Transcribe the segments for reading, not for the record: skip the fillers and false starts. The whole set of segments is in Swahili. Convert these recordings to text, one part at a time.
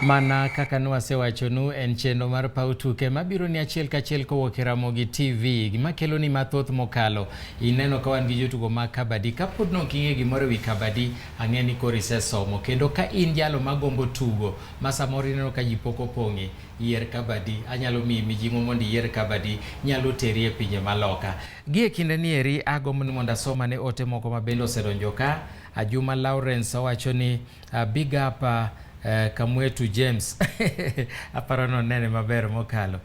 Mana kaka nwasewachonu en chenro mar paw tuke mabiro ni achiel kachiel kowuok e Ramogi TV. Gima kelo ni mathoth mokalo, ineno ka wan gi jotugo mag kabadi. Kapod nok ing'e gimoro ewi kabadi, ang'e ni koro isesomo. Kendo ka in jalo magombo tugo, ma samoro ineno ka ji pok opong'i, yier kabadi. Anyalo miyi mijing'o mondo iyier kabadi, nyalo teri e pinje maloka. Gie kinde ni eri agombo ni mondo asom ane ote moko ma bende osedonjo ka. Ajuma Lawrence owacho ni big up Kamwetu James. Aparo ni onene maber mokalo.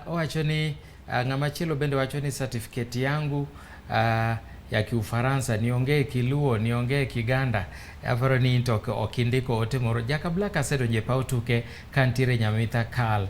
Owacho ni ng'ama chielo bende wacho ni certificate yangu ya Kiufaransa niongee Kiluo, niongee Kiganda. Aparo ni in to ok indiko ote moro. Jaka Black asedonjo e paw tuke kantiere Nyamitha Kal.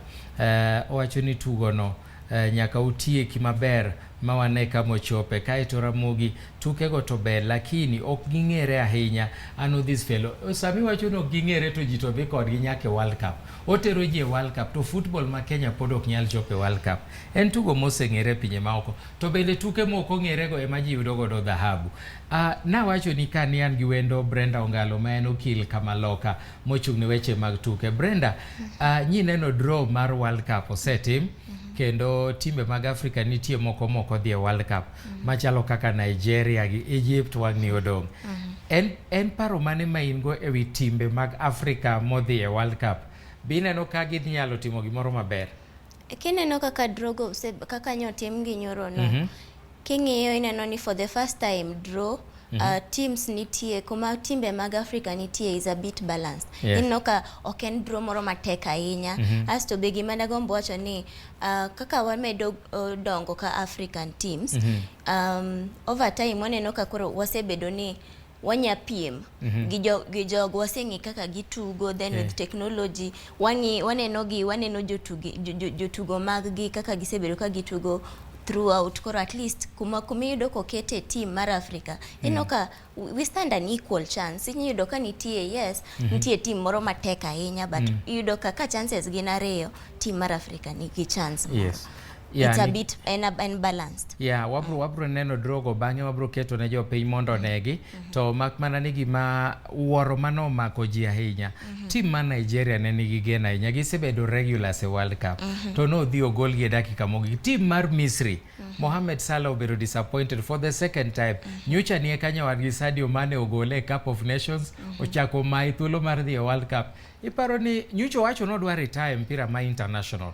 Owacho ni tugono nyaka utieki maber ma wane kama ochope. Kaeto Ramogi tukego to ber lakini ok ging'ere ahinya. Ano this fellow. Sami wacho ni ok ging'ere to ji to dhi kodgi nyaka e World Cup. Otero ji e World Cup to football ma Kenya pod ok nyal chopo e World Cup. En tugo moseng'ere e pinje maoko. To bende tuke mok ong'erego ema ji yudo godo dhahabu. Nawacho ni ka ni an gi wendo Brenda Ongalo ma en okil Kamaloka mochung' ne weche mag tuke. Brenda, nyineno draw mar World Cup osetim kendo timbe mag Afrika nitie moko moko dhi e World Cup machalo kaka Nigeria gi Egypt wang'ni odong'. En paro mane ma in go ewi timbe mag Afrika modhi e World Cup? Be ineno ka gidhi nyalo timo gimoro maber? Kineno kaka draw go kaka nyotim gi nyoro no. King'iyo ineno ni for the first time draw teams nitie kuma timbe mag Africa nitie is a bit balanced. Ineno ka ok en draw moro matek ahinya. Asto be gima dagombo wacho ni kaka wamedo dongo ka African teams over time waneno ka koro wasebedo ni wanya piem gi jogo, waseng'e kaka gitugo, then with technology wang'i waneno gi waneno jotugo mag gi kaka gisebedo ka gitugo throughout. Koro at least kuma iyudo kokete team mar Africa, ineno ka we stand an equal chance. Iyudo ka nitie, yes, nitie team moro matek ahinya, but iyudo ka chances gin ariyo, team mar Africa nigi chance moro. It's a bit en balanced. Yeah, wabro neno draw go bang'e wabro keto ne jopiny mondo onegi. To mak mana ni gima wuoro mano omako ji ahinya. Team mar Nigeria ne nigi geno ahinya. Gisebedo regulars e World Cup. To nodhi ogolgi e dakika mogik. Team mar Misri, Mohamed Salah obedo disappointed for the second time. Nyocha nie kanyo wadgi Sadio Mane ogole e Cup of Nations, ochako mayi thuolo mar dhi e World Cup. Iparo ni nyocha owacho nodwa retire mpira ma international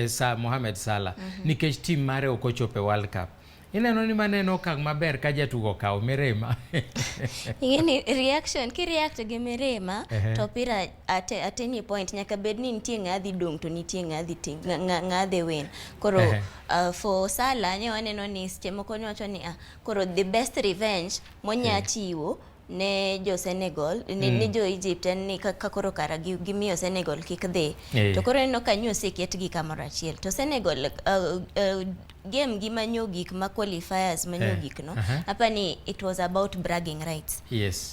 sa Mohamed Salah nikech team mare ok ochopo e World Cup. Ineno ni maneno okang' maber ka jatugo okawo mirima. Ing'eni reaction ki react gi mirima to opira at any point nyaka bed ni nitie ng'a dhi dong' to nitie ng'a dhi ting ng'a dhi win. Koro for Salah ne waneno ni seche moko niwacho ni koro the best revenge monya chiwo ne jo Senegal ne jo Egypt en ni ka koro kara gimiyo Senegal kik dhi. To koro ineno ka nyo oseketgi kamoro achiel. To Senegal game gi manyo gik ma qualifiers manyo gik no apani it was about bragging rights.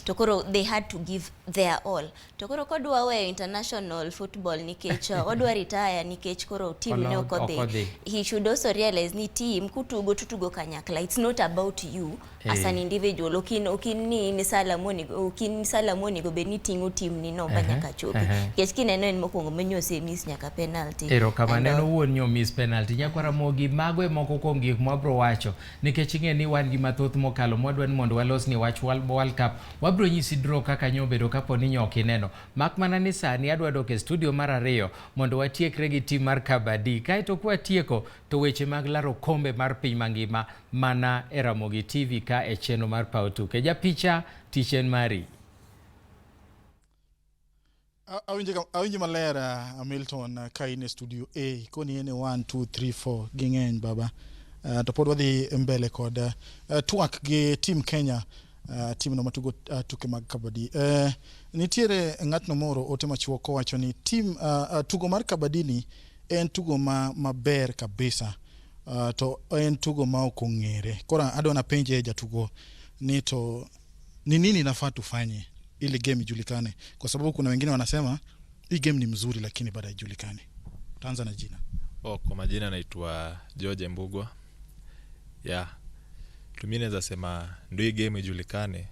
To koro they had to give their all. To koro kodwa weyo international football nikech odwa retire nikech koro team ne ok odhi. Ok odhi. He should also realize ni team kutugo tutugo kanyakla. It's not about you as an individual. Okin ni in Salah monego, okin Salah monego bed ni ting'o team ni no ba nyaka chopi. Nikech kineno en mokwongo manyo ose miss nyaka penalty. Erokamano, And en all. owuon nyo miss penalty. Nyakwara Ramogi, mago e moko kuom gik mwabro wacho nikech ing'e ni wan gi mathoth mokalo mwadwa ni mondo walos ni wach World Cup. Wabro nyisi draw kaka nyo obedo kapo ni nyo ok ineno. Mak mana ni sani adwa dok e studio mar ariyo mondo watiekre gi team mar kabadi. Kaeto kwatieko to weche mag laro kombe mar piny mangima mana e Ramogi TV ka e chenro mar paw tuke. Japicha, tich en mari. Awinji maler, Milton, ka in e studio A koni en e 1 2 3 4 ging'eny baba. To pod wadhi mbele kod twak gi team Kenya, team no matugo tuke mag kabadi. Nitiere ng'atno moro ote machuok kowacho ni team tugo mar kabadi ni en tugo ma maber kabisa. To en tugo ma ok ong'ere. Koro adwa napenje jatugo ni to ni nini inafaa tufanye ili game ijulikane, kwa sababu kuna wengine wanasema hii game ni mzuri lakini bado haijulikani. Taanza na jina. Oh, kwa majina naitwa George Mbugua. Yeah. Tumi naweza sema ndio hii game ijulikane,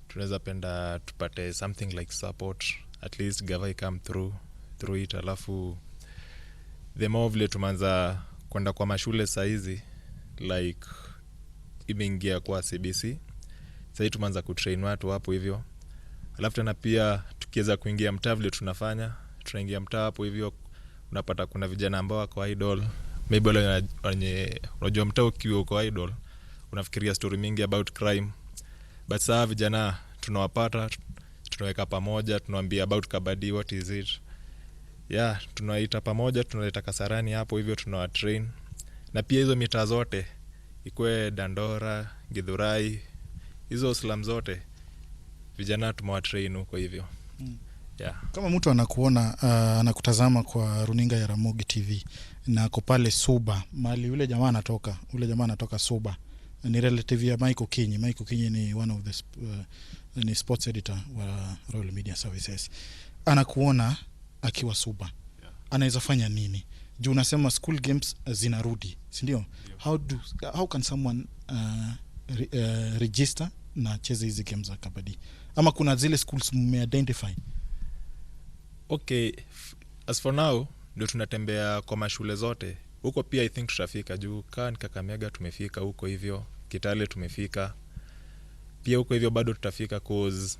tunaweza penda tupate something like support. At least gava come through it. Alafu the more vile tumeanza kwenda kwa mashule sahizi, like imeingia kwa CBC sahii, tumeanza kutrain watu hapo hivyo. Alafu tena pia tukiweza kuingia mtaa, vile tunafanya, tunaingia mtaa hapo hivyo, unapata kuna vijana ambao wako idle, maybe wale wenye, unajua mtaa ukiwa uko idle unafikiria story mingi about crime, but saa vijana tunawapata, tunaweka pamoja, tunawambia about kabadi, what is it. Yeah, tunawaita pamoja, tunaleta Kasarani hapo hivyo, tunawatrain. Na pia hizo mitaa zote, ikuwe Dandora, Githurai, hizo slum zote, vijana tumewatrain huko hivyo. Yeah. Kama mtu anakuona, anakutazama kwa runinga ya Ramogi TV na ako pale Suba, mahali yule jamaa anatoka, ule jamaa anatoka Suba, ni relative ya Michael Kinyi. Michael Kinyi ni one of the ni sports editor wa Royal Media Services. Anakuona akiwa Suba, anaweza fanya nini? Juu unasema school games zinarudi, si ndio? How can someone register na acheze hizi games za kabadi, ama kuna zile schools mmeidentify? Okay, as for now ndio tunatembea kwa mashule zote huko. Pia I think tutafika, juu kaa ni Kakamega tumefika huko hivyo, Kitale tumefika pia huko hivyo, bado tutafika, cause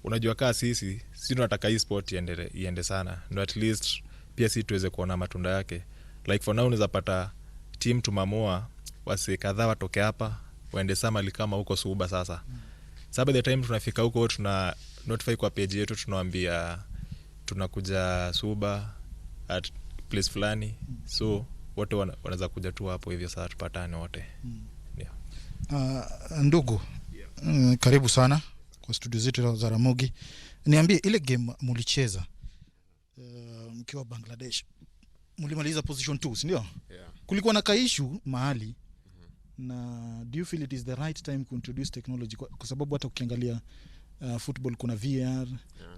unajua kaa sisi tunataka hii sport iende, iende sana, ndo at least pia si tuweze kuona matunda yake. Like for now unaweza pata team tumeamua wase kadhaa watoke hapa waende samali kama huko Suba. Sasa sa by the time tunafika huko, tuna notify kwa page yetu, tunawambia tunakuja Suba at place fulani, so wote wanaweza kuja tu hapo hivyo, sasa tupatane wote. Yeah. Ndugu, karibu sana kwa studio zetu za Ramogi. Niambie, ile game mulicheza mkiwa Bangladesh, mulimaliza position 2, si ndio? Yeah. Kulikuwa na kaissue mahali, na do you feel it is the right time to introduce technology, kwa sababu hata ukiangalia football kuna VAR,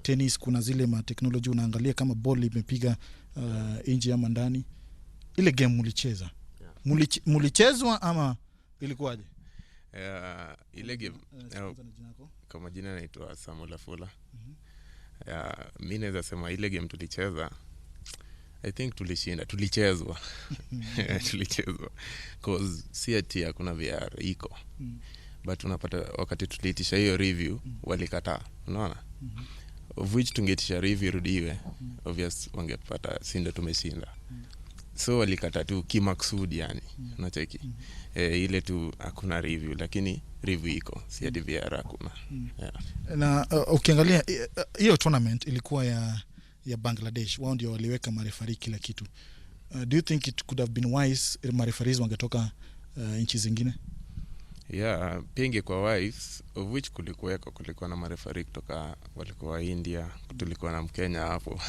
tennis kuna zile ma technology, unaangalia kama ball imepiga nje ama ndani. Ile game mulicheza, mulichezwa ama ilikuwaje? Yeah, ile game Kwanza na jina yako. Kwa majina naitwa Samuel Afula. Yeah, mi naweza sema ile game tulicheza, I think tulishinda, tulichezwa, tulichezwa, cause si ati hakuna VAR, iko, but unapata wakati tuliitisha hiyo review walikataa, unaona, of which tungeitisha review irudiwe, obvious wangepata si ndo tumeshinda. So walikata tu kimaksudi yani, unacheki, ile tu hakuna review, lakini review iko, si ati VAR hakuna. Yeah. Na ukiangalia hiyo tournament ilikuwa ya Bangladesh, wao ndio waliweka marefari, kila kitu. Do you think it could have been wise marefaris wangetoka nchi zingine? Yeah, pia ingekuwa wise, of which kulikuweko, kulikuwa na marefari kutoka, walikuwa India, tulikuwa na Mkenya hapo,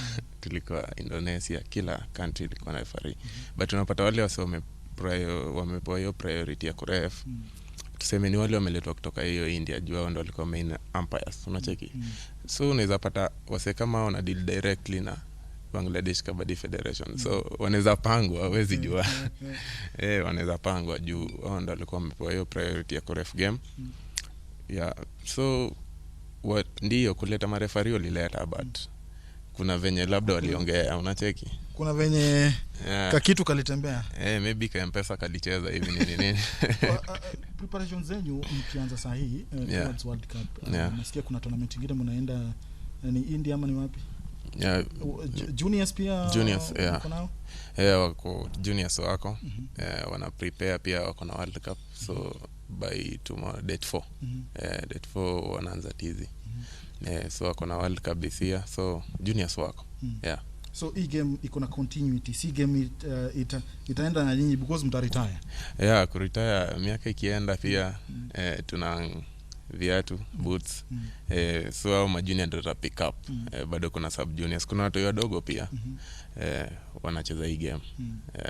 tulikuwa Indonesia, kila country ilikuwa na refari, but unapata wale wase wamepewa hiyo priority ya kuref, tuseme ni wale wameletwa kutoka hiyo India, juu hao ndo walikuwa main umpires, unacheki. So unaweza pata wase kama hao wana deal directly na Bangladesh Kabaddi Federation, so wanaweza pangwa, hawezi jua, wanaweza pangwa juu wao ndo walikuwa wamepewa hiyo priority ya kuref game. Yeah, so what, ndiyo kuleta marefari walileta, but kuna venye labda waliongea, unacheki. Kuna venye kakitu kalitembea. Maybe ka Mpesa kalicheza hivi, nini nini. Preparation zenyu mkianza saa hii towards World Cup, nasikia kuna tournament ingine mnaenda, ni India ama ni wapi? Yeah. Juniors pia Juniors, yeah. wako nao? Yeah, wako, juniors wako, wana prepare pia, wako na World Cup, so by tomorrow, date 4, date 4 wanaanza tizi. So wako na World Cup this year, so juniors wako. Yeah. So hii game iko na continuity, si game itaenda na nyinyi because mtaretire? Yeah, kuretire, miaka ikienda pia, tuna viatu, boots, so hao majunior ndo ta pick up. Bado kuna sub juniors, kuna watu wadogo pia, wanacheza hii game.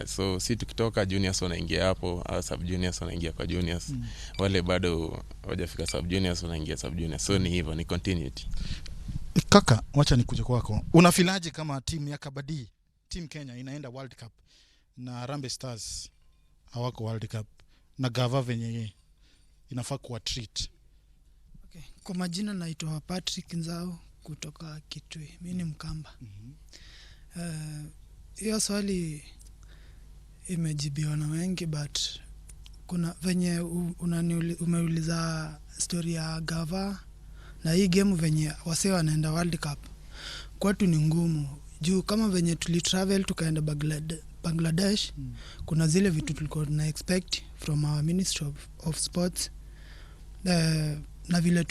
So si tukitoka, juniors wanaingia hapo, au sub juniors wanaingia kwa juniors. Wale bado wajafika sub juniors wanaingia sub juniors, so ni hivyo, ni continuity. Kaka, wacha nikuje kwako. Unafeelaje kama timu ya kabadi, team Kenya inaenda World Cup na Harambee Stars hawako World Cup, na gava venye inafaa kuwa treat? Okay. Kwa majina naitwa Patrick Nzau Kutoka Kitui. Mi ni Mkamba. Hiyo swali imejibiwa na wengi, but kuna venye umeuliza story ya gava na hii game, venye wasee wanaenda World Cup, kwetu ni ngumu juu kama venye tulitravel tukaenda Bangladesh, kuna zile vitu tulikuwa tuna expect from our Ministry of Sports, na vile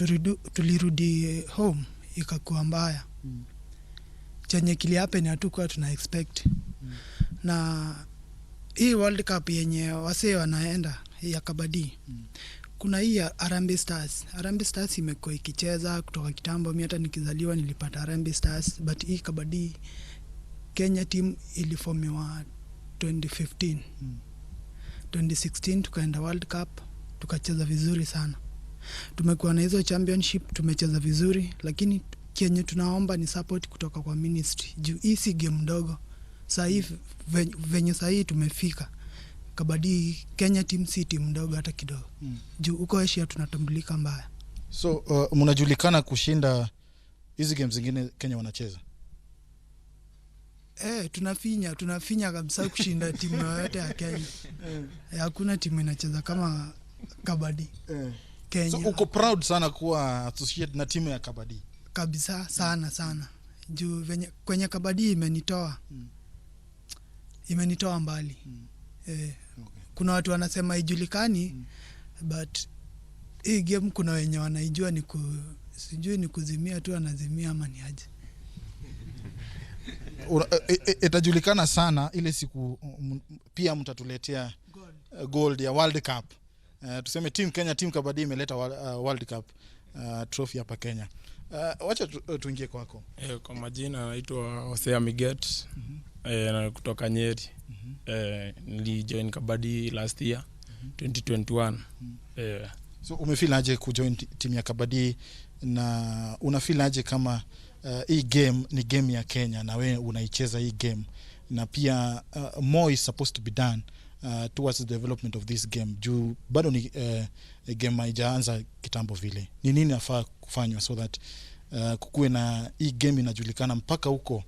tulirudi home ikakuwa mbaya. Chenye kilihappen hatukuwa tuna expect. Na hii World Cup yenye wasee wanaenda ya kabadi, kuna hii ya Harambee Stars. Harambee Stars imekuwa ikicheza kutoka kitambo. Mi hata nikizaliwa nilipata Harambee Stars, but hii kabadi Kenya team ilifomiwa 2015. 2016 tukaenda World Cup, tukacheza vizuri sana. Tumekuwa na hizo championship, tumecheza vizuri, lakini kenye tunaomba ni support kutoka kwa ministry juu hii si game ndogo. Sahii venye sahii tumefika, kabadi Kenya team si timu ndogo hata kidogo, juu huko Asia tunatambulika mbaya. So mnajulikana kushinda hizi game zingine Kenya wanacheza? Eh, tunafinya kabisa kushinda timu yoyote ya Kenya. Eh, hakuna timu inacheza kama kabadi Kenya. So uko proud sana kuwa associated na timu ya kabadi? Kabisa, sana sana, juu venye kwenye kabadi imenitoa, imenitoa mbali. Eh, kuna watu wanasema ijulikani, but hii game kuna wenye wanaijua, sijui ni kuzimia tu wanazimia ama ni aje. Itajulikana sana ile siku pia mtatuletea gold ya World Cup. Tuseme team Kenya, team kabadi imeleta World Cup trophy hapa Kenya. Wacha tuingie kwako. Kwa majina naitwa Hosea Miget, na kutoka Nyeri. Nilijoin kabadi last year, 2021. So umefeel aje kujoin timu ya kabadi, na unafeel aje kama hii game ni game ya Kenya na we unaicheza hii game, na pia more is supposed to be done towards the development of this game, juu bado ni game haijaanza kitambo vile? Ni nini nafaa kufanywa so that kukuwe na hii game inajulikana mpaka huko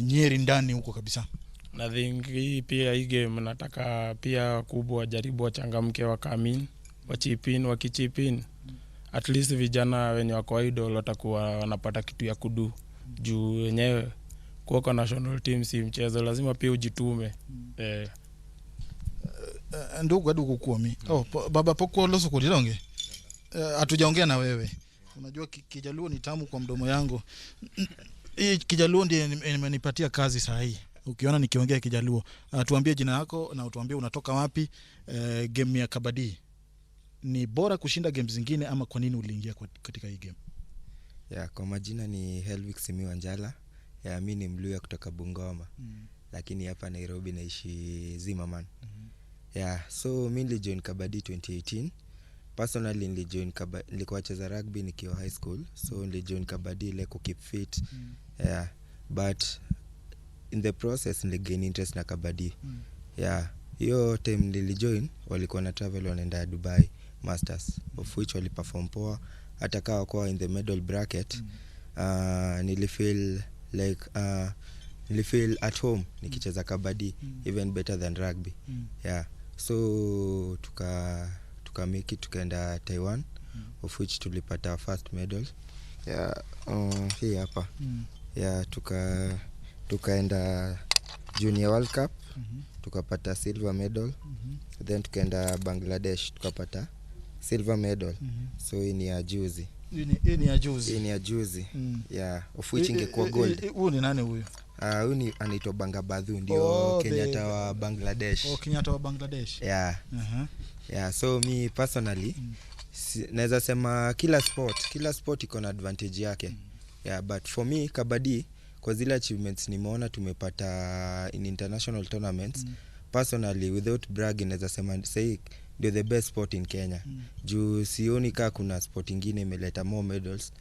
Nyeri ndani huko kabisa? Na think hii pia, hii game nataka pia wakubwa wajaribu wachangamke, wacome in, wachip in. Wakichip in, at least vijana wenye wako idle watakuwa wanapata kitu ya kudo, juu wenyewe kuwa kwa national team si mchezo, lazima pia ujitume. Ndugu aduku kuomi. Oh, baba pok waloso kodi donge. Hatujaongea na wewe. Unajua Kijaluo ni tamu kwa mdomo yangu. Hii Kijaluo ndiye imenipatia kazi saa hii. Ukiona nikiongea Kijaluo, tuambie jina lako na utuambie unatoka wapi. Game ya kabadi ni bora kushinda game zingine ama kwa nini uliingia katika hii game? Ya, kwa majina ni Helvik Simi Wanjala. Ya, mi ni Mluya kutoka Bungoma. Lakini hapa Nairobi naishi Zimmerman. Yeah, so mi nilijoin kabadi 2018. Personally nilijoin nilikuwa cheza rugby nikiwa high school. So nilijoin kabadi ile ku keep fit. Yeah, but in the process niligain interest na kabadi. Yeah, hiyo time nilijoin walikuwa na travel wanaenda Dubai Masters, of which waliperform poa hata kawa wakuwa in the medal bracket. Nilifeel like nilifeel at home nikicheza kabadi, even better than rugby. Yeah, so tuka make it, tukaenda Taiwan, of which tulipata first medal. Yeah, hii hapa. Yeah, tukaenda Junior World Cup, tukapata silver medal. Then tukaenda Bangladesh, tukapata silver medal. So hii ni ya juzi. Hii ni ya juzi. Hii ni ya juzi. Yeah, of which ingekuwa gold. Huyu ni nani huyu? Huyu ni anaitwa Bangabadhu, ndio Oh, Kenyatta wa Bangladesh. Oh, Kenyatta wa Bangladesh. Yeah. Yeah, so mi personally naweza sema kila sport iko na advantage yake. Yeah, but for me kabadi, kwa zile achievements nimeona tumepata in international tournaments, personally, without bragging, naweza sema sahii ndio the best sport in Kenya, juu sioni kaa kuna sport ingine imeleta more medals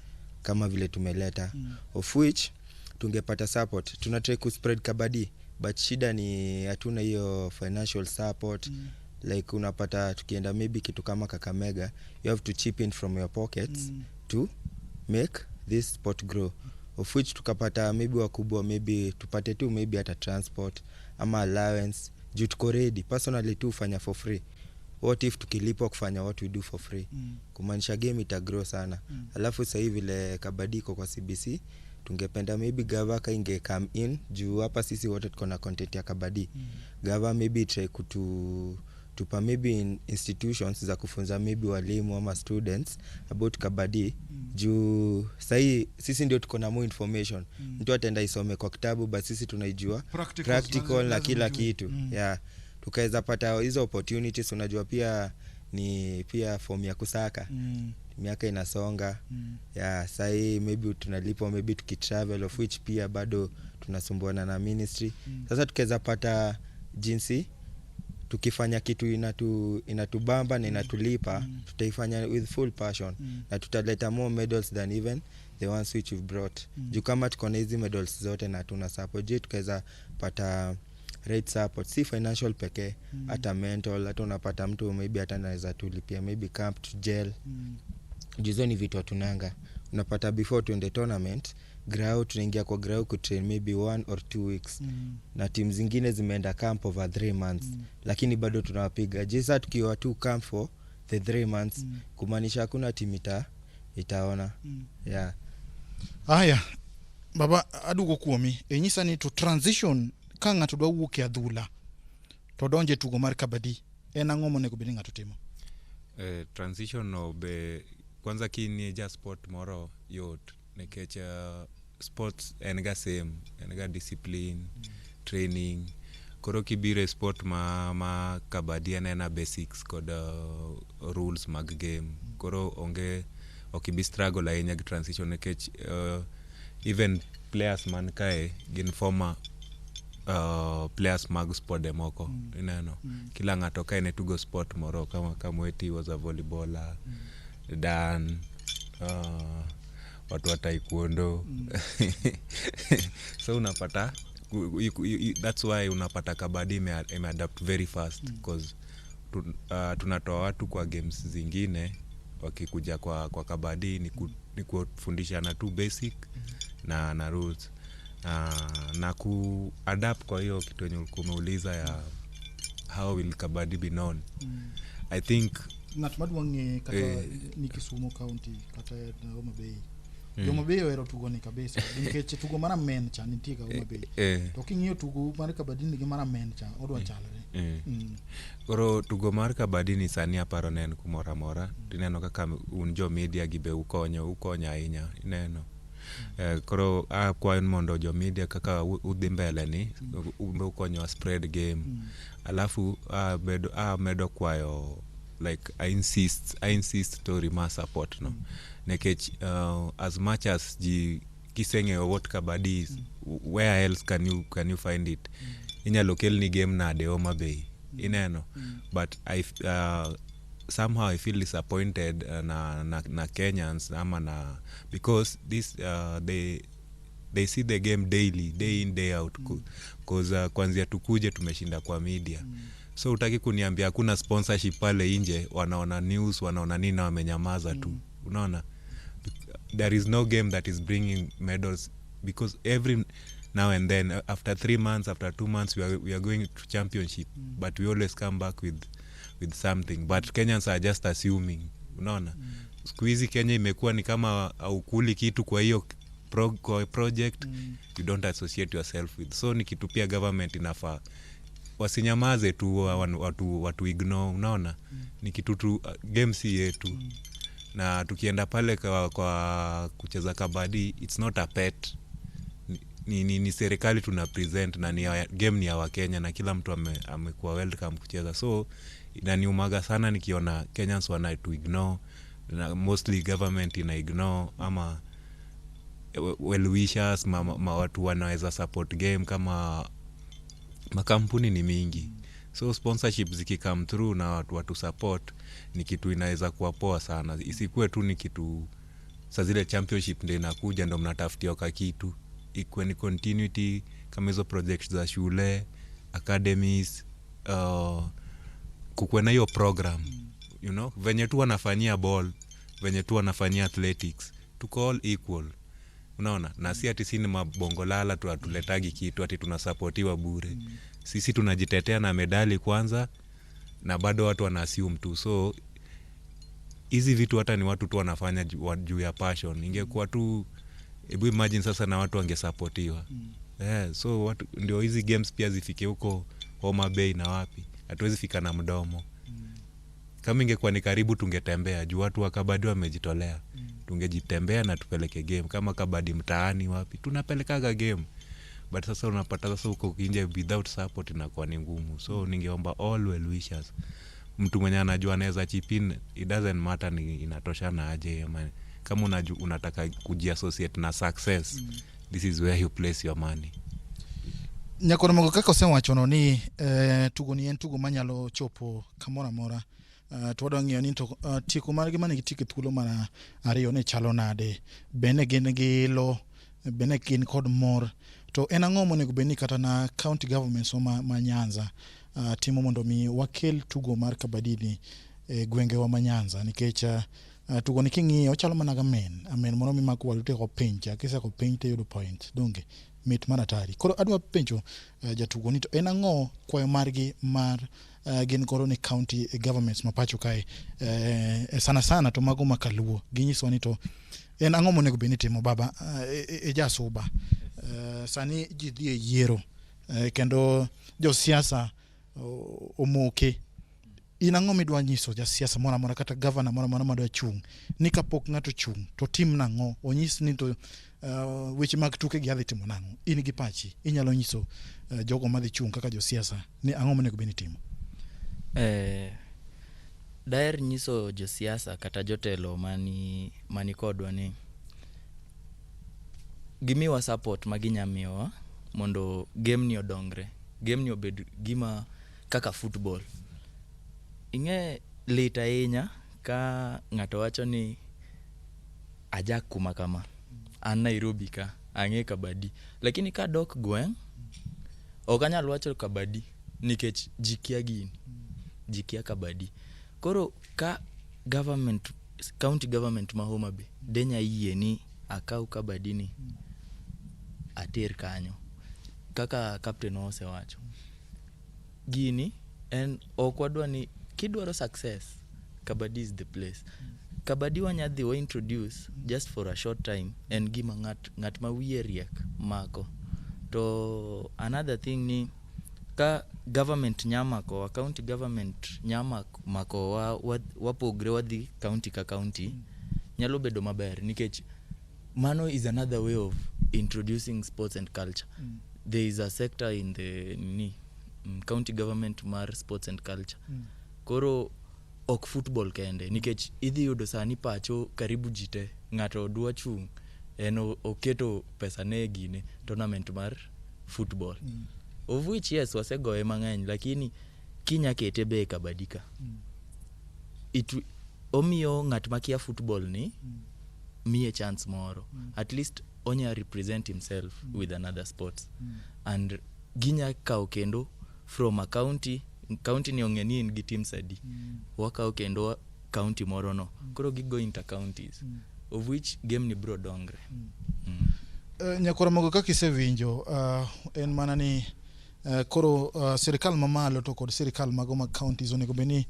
kama vile tumeleta, of which tungepata support. Tunatry kuspread kabadi, but shida ni hatuna hiyo financial support. Like unapata tukienda maybe kitu kama Kakamega, you have to chip in from your pockets to make this sport grow, of which tukapata maybe wakubwa, maybe tupate tu maybe hata transport ama allowance, juu tuko ready personally tu hufanya for free. What if tukilipwa kufanya what we do for free? Kumaanisha game itagrow sana. Alafu sahii vile kabadi iko kwa CBC, tungependa maybe gava ka inge come in, juu hapa sisi wote tuko na content ya kabadi. Gava maybe try kutu tupa maybe in institutions za kufunza maybe walimu ama students about kabadi, juu sahii sisi ndio tuko na more information. Mtu ataenda isome kwa kitabu, but sisi tunaijua Practicals, practical na lazima kila ujue. kitu. Yeah, tukaweza pata hizo opportunities. Unajua pia ni pia form ya kusaka, miaka inasonga. Yeah, sahii maybe tunalipwa maybe tukitravel, of which pia bado tunasumbuana na ministry. Sasa tukaweza pata jinsi tukifanya kitu inatubamba na inatulipa, tutaifanya with full passion na tutaleta more medals than even the ones which we've brought, juu kama tuko na hizi medals zote na tuna support, je tukaweza pata right support, si financial pekee, hata mental, hata unapata mtu maybe hata anaweza tulipia maybe camp to jail, juu hizo ni vitu hatunanga. Unapata before tuende tournament grau, tunaingia kwa grau kutrain maybe 1 or 2 weeks, na timu zingine zimeenda camp over 3 months, lakini bado tunawapiga. Je saa tukiwa tu camp for the 3 months, kumaanisha hakuna timu itaona. Yeah. Aya baba, aduogo kuomi e nyisa ni to transition ka ng'ato dwa wuok e adhula to donje tugo mar kabadi, en ang'o monego bed ni ng'ato timo? Transition no be kwanza kinie ja sport moro yot, nikech sports en ga same, en ga discipline, training. Koro kibiro e sport ma kabadi, en ena basics kod rules mag game. Koro onge, ok ibi struggle ahinya gi transition, nikech even players man kae gin former players mag spode moko. Ineno, kila ng'ato kae ne tugo sport moro, kama Kamweti was a volleyballer, Dan, watu wa taekwondo. So unapata that's why unapata kabadi imeadapt very fast, cause tunatoa watu kwa games zingine, wakikuja kwa kabadi ni kufundishana tu basic na rules na kuadapt. Kwa hiyo kitu yenye ulikuwa umeuliza ya how will kabadi be known, I think Ng'at madwa ng'e kata ni Kisumu County kata Homa Bay, mm. Homa Bay ohero tugo ni kabisa, nikech tugo mar amen cha nitie ga Homa Bay. To king'iyo tugo mar kabadi ni gi mar amen cha odwa chalre. Koro tugo mar kabadi ni sani aparo ne en kumoro amora. Tineno kaka un jo media gi be ukonyo ahinya, ineno. Koro akwayo ni mondo jo media kaka udhi mbele ni umbe ukonyowa spread game. Alafu amedo kwayo, like I insist story ma support no, nikech as much as ji kiseng'eyo what kabadi is, where else can you find it? Inyalo kelni game nade Homa Bay? Ineno, but somehow I feel disappointed na Kenyans ama na because this they see the game daily, day in, day out, cause kwanzia tukuje tumeshinda kwa media. So utaki kuniambia hakuna sponsorship pale nje? Wanaona news, wanaona nini na wamenyamaza tu. Unaona, there is no game that is bringing medals, because every now and then, after 3 months, after 2 months, we are going to championship, but we always come back with something. But Kenyans are just assuming. Unaona, siku hizi Kenya imekuwa ni kama aukuli kitu kwa hiyo kwa project, you don't associate yourself with. So ni kitu pia government inafaa wasinyamaze tu, watu ignore. Unaona, ni kitu tu, game si yetu, na tukienda pale kwa kucheza kabadi, it's not a pet, ni serikali tuna present, na game ni ya Wakenya na kila mtu amekuwa welcome kucheza. So inaniumaga sana nikiona Kenyans wana to ignore, na mostly government ina ignore, ama well wishers, ma watu wanaweza support game kama makampuni ni mingi. So sponsorship zikicome through na watu support, ni kitu inaweza kuwa poa sana. Isikuwe tu ni kitu sa zile championship ndo inakuja ndo mnatafutia ka kitu, ikuwe ni continuity kama hizo projects za shule, academies, kukuwe na hiyo program, venye tu wanafanyia ball, venye tu wanafanyia athletics. Tuko all equal, unaona? Na si ati si ni mabongolala tu hatuletagi kitu ati tunasapotiwa bure. Sisi tunajitetea na medali kwanza, na bado watu wana assume tu. So hizi vitu hata ni watu tu wanafanya juu ya passion. Ingekuwa tu, hebu imagine sasa na watu wangesapotiwa. Yeah, so watu, ndio hizi games pia zifike huko Homa Bay na wapi, hatuwezi fika na mdomo. Kama ingekuwa ni karibu tungetembea, juu watu wa kabadi wamejitolea. Tungejitembea na tupeleke game kama kabadi mtaani wapi tunapelekaga game, but sasa unapata sasa huko nje without support inakuwa ni ngumu. So ningeomba all well wishers, mtu mwenye anajua anaweza chip in, it doesn't matter ni inatoshana aje ama kama unataka kujiassociate na success, this is where you place your money. Nyakoro kaka osewachono ni tugo ni en tugo manyalo chopo kamoro amora. To wadwa ng'iyo ni to tieko margi mane gitieko e thuolo mar ariyo ne chalo nade, bende gin gi ilo, bende gin kod mor, to en ang'o monego bed ni kata na county governments ma Nyanza timo mondo mi wakel tugo mar kabadi ni e gwengewa ma Nyanza, nikech tugo ni king'iyo ochalo mana ga amen amen moro mimako walu to piny cha, kiseko piny tiyudo point, donge mit mar atari. Koro adwa penjo jatugo ni to en ang'o kwayo margi mar gin godo ni county governments ma pacho kae, sana sana to mago ma kaluo, ginyiswa ni to en ang'o monego bed ni timo. Baba, e jasuba, sani ji dhi e yiero, kendo josiasa omoke. In ang'o midwa nyiso jasiasa moro amora kata gavana moro amora madwa chung' ni kapok ng'ato chung' to tim nang'o, onyis ni to weche mag tuke gi adhi timo nang'o? In gi pachi inyalo nyiso jogo madhi chung' kaka josiasa ni ang'o monego bed ni timo? Daher nyiso josiasa kata jotelo mani kodwa ni gimiwa support ma ginya miyowa mondo game ni odongre, game ni obed gima kaka football. Ing'e lit ahinya ka ng'ato wacho ni ajak kuma kama, an Nairobi ka, ang'e kabadi, lakini kadok gweng' ok anyal wacho kabadi nikech ji kia gini, ji kia kabadi. Koro ka government, county government ma Homa Bay de nya yie ni akaw kabadi ni ater kanyo kaka captain osewacho, gini en ok wadwa ni kidwaro success, kabadi is the place. Kabadi wanya dhi wa introduce just for a short time, en gima ng'at ma wiye riek mako. To another thing ni ka government nya makowa, county government nya makowa, wapogre wadhi county ka county, nyalo bedo maber nikech mano is another way of introducing sports and culture. There is a sector in the nini, county government mar sports and culture. Koro ok football kende, nikech idhi yudo sani pacho karibu ji te ng'ato dwa chung' en oketo pesa ne e gine tournament mar football, of which yes wasegoye mang'eny, lakini kinya kete be e kabadi ka, omiyo ng'at makia football ni miye chance moro, at least onya represent himself with another sports. And ginya kawo kendo from a county, county ni ong'e ni in gi teams adi, wakawo kendo county moro no, koro gigo inter counties, of which game ni bro dongre. Nyakoro mogo kaka isewinjo, en mana ni koro sirikal mamalo to kod sirikal mago mag counties onego bed ni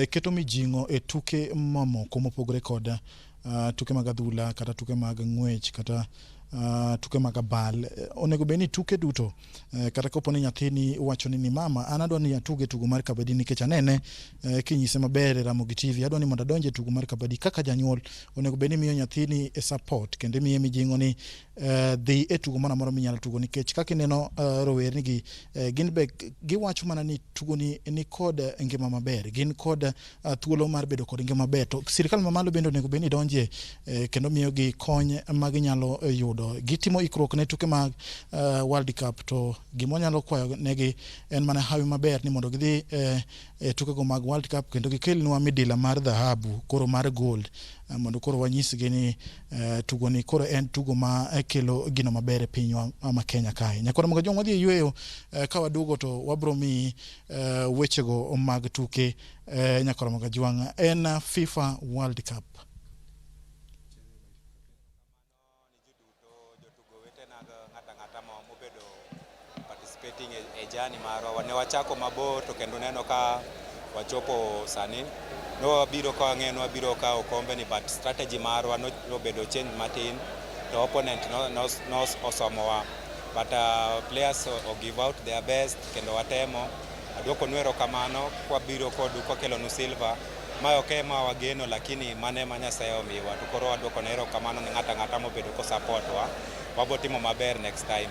keto mijing'o e tuke mamoko mopogore kod tuke mag adhula kata tuke mag ng'wech kata tuke mag abal. Onego bed ni tuke duto, kata kapo ni nyathini wacho ni mama an adwa ni atuge tugo mar kabadi nikech anene kinyise maber e Ramogi TV, adwa ni mondo adonje e tugo mar kabadi. Kaka janyuol onego bed ni imiyo nyathini e support kendo imiye mijing'o ni dhi e tugo moro amora minyalo tugo, nikech kaka ineno rowerni gi gin be giwacho mana ni tugo ni kod ngima maber, gin kod thuolo mar bedo kod ngima maber. To sirikal mamalo bende onego bed ni donje kendo miyogi kony ma ginyalo yudo. Gitimo ikruok ne tuke mag World Cup, to gima wanyalo kwayo negi en mana hawi maber ni mondo gidhi e tukego mag World Cup kendo gikelnwa midila mar dhahabu, koro mar gold, mondo koro wanyisgi ni tugo ni koro en tugo ma kelo gino maber e pinywa ma Kenya kae. Nyakoro mogo jong wadhi e yweyo, ka waduogo to wabro miyi wechego mag tuke. Nyakoro mogo jwang' en FIFA World Cup. participating e journey marwa. Ne wachako mabor to kendo neno ka wachopo sani. No wabiro ka wang'eyo ni wabiro kawo okombe ni, but strategy marwa nobedo change matin to opponent no osomowa, but players o give out their best kendo watemo. Aduokonu erokamano kwabiro kodu kwakelonu silver. Ma ok ema wageno, lakini mano ema Nyasaye omiwa, to koro waduoko ne erokamano ne ng'ato ang'ata mobedo ko support wa. Wabo timo maber next time.